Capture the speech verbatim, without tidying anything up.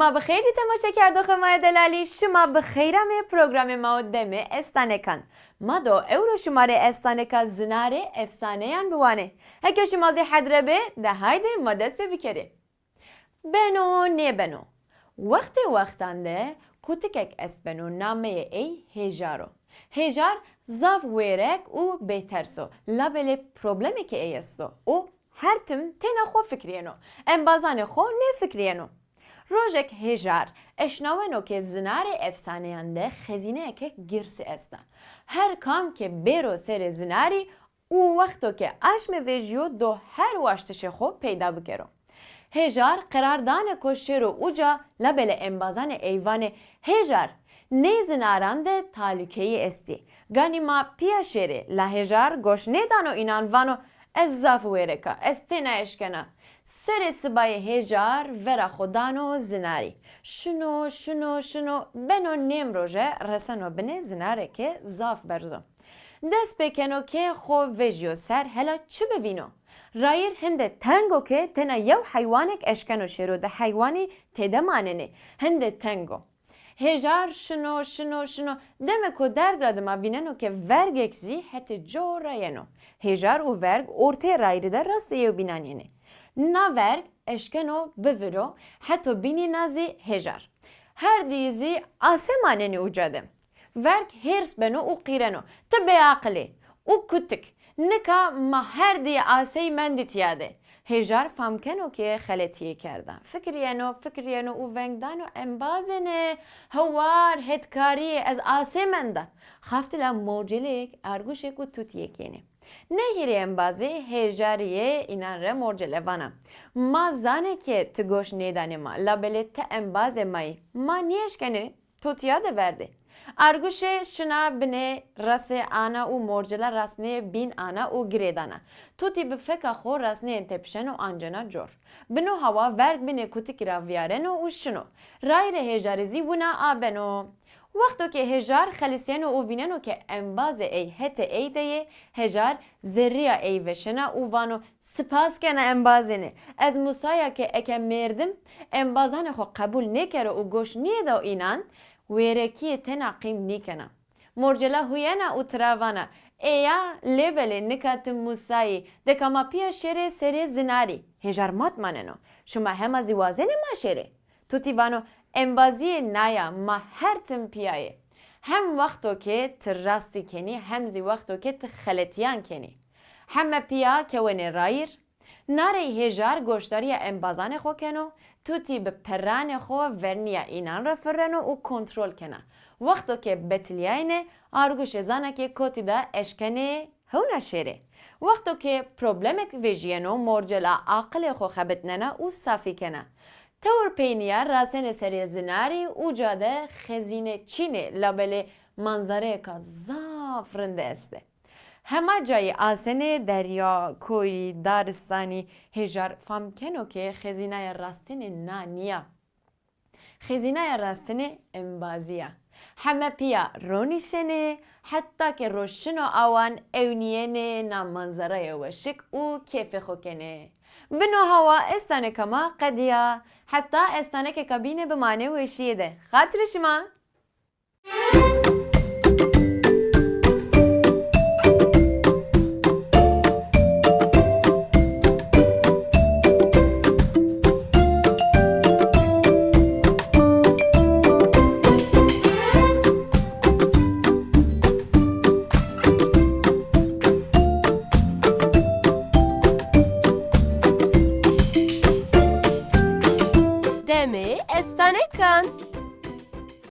Ma bi xêr dî temaşekerdoxê ma yê delalî, şima bi xeyra me programê ma û demê estanekan. Ma do ewro şima rê estaneka zinarê efsaneyan biwane. Heke şima zî hedre be, de haydi ma dest pê bikerê. Beno nêbeno. Wextê wextan de kutikek estbeno nameyê ey Hêjar o. Hêjar zaf wêrek û bêters o, labelê problemekê ey esto û her tim têna xwe fikriyeno, embazanê xwe nêfikriyeno. Rojek Hêjar eşnaweno ke zinarê efsaneyan de xezîneyeke girs esta. Her kam ke bêro serê zinarî û wexto ke aşmê vejîyo do her waştişê xwe peyda bikero. Hêjar qerar dane ko şêro uca, labelê embazanê ey vanê, Hêjar, nê zinaran de talûkeyî estî. Ganî ma piya şêrê, la Hêjar goş nêdano înan, vano, Ez zaf wêrek a, ez têna eşkena. Serê sibayê Hêjar vera xwe dano zinarî. Şino, şino, şino, beno nêm roje reseno binê zinareke zaf berz o. Dest pê keno ke xwe vejîyo ser hela çi bivîno. Rayîr hinde teng o ke têna yew heywanek eşkeno şêro, de heywanî têde manenê. Hinde teng o. Hêjar şino, şino, şino. Demeko derg ra dima vîneno ke vergek zî hetê cor ra yeno. Hêjar û verg ortê rayîrî de rastê yewbînan yenê. Na verg eşkeno biviro, heto bînî na zî Hêjar. Her diyî zî asê manenê uca de. Verg hêrs beno û qîreno. Ti bêaqil ê û kutik. Nika ma her diyî aseyî mendî tiya de. Hêjar fam keno ke xeletiyê kerda. Fikriyeno, fikriyeno û veng dano embazêne, Hewar, hetkariyê, ez asê menda. Xaftila morcelêk, arguşêk û tutiyêk yenê. Nehîrê embazê Hêjarî yê înan re morcele vana. Ma zanê ke ti goş nêdanê ma, labelê ti embazê ma yî. Ma nêeşkenê to tiya de verdê. Arguşê şina binê rasê ana û morcela rastnê bîn ana û girêdana. Tutî bi feka xwe rastneyên tepişeno ancena cor. Bino hawa verg binê kutikî ra viyareno û şino. Rayîrê Hêjarî zî wina abeno. Wexto ke Hêjar xelisiyeno û vîneno ke embazê ey hetê ey de yê, Hêjar zerrîya ey veşena û vano, Spas kena embazêne. Ez musaya ke eke mêrdim, embazanê xwe qebûl nêkero û goş nêdo înan, wêrekiyê têna qîm nîkena. Morcela huyena û tira vana, Ê ya, lê belê nika ti musayî, deka ma piya şêrê serê zinarî. Hêjar mat maneno. Şima hema zî wazênê ma şêrê? Tutî vano, Embaziyê naya, ma her tim piya yê. Hem wexto ke ti rastî kenî, hem zî wexto ke ti xeletiyan kenî. Heme piya kewenê rayîr. Narey Hêjar goşdariya embazanê xwe keno, Tutî bi peranê xwe vernîya înan re fireno û kontrol kena. Wexto ke betiliyayne, arguşê zana ke kotî de eşkenê hewna şêrê. Wexto ke problemek vejiyeno, morcela aqilê xwe xebitnena û safî kena. Tewr peynîya rasêne serê zinarî, uca de xezîne çînê, labelê manzareyeka zaf rinde este. Hema cayî asêne derya, koyî, daristanî, Hêjar fam keno ke xezînaya rastêne na niya. Xezînaya rastêne embazî ya. Heme piya ronîşêne, heta ke roj şino awan ewniyêne na manzaraya weşik û kêfê xwe kenê. Bino hawa estaneka ma qediya. Heta estanekeka bîne bimane weşiyê de. Xatirê şima.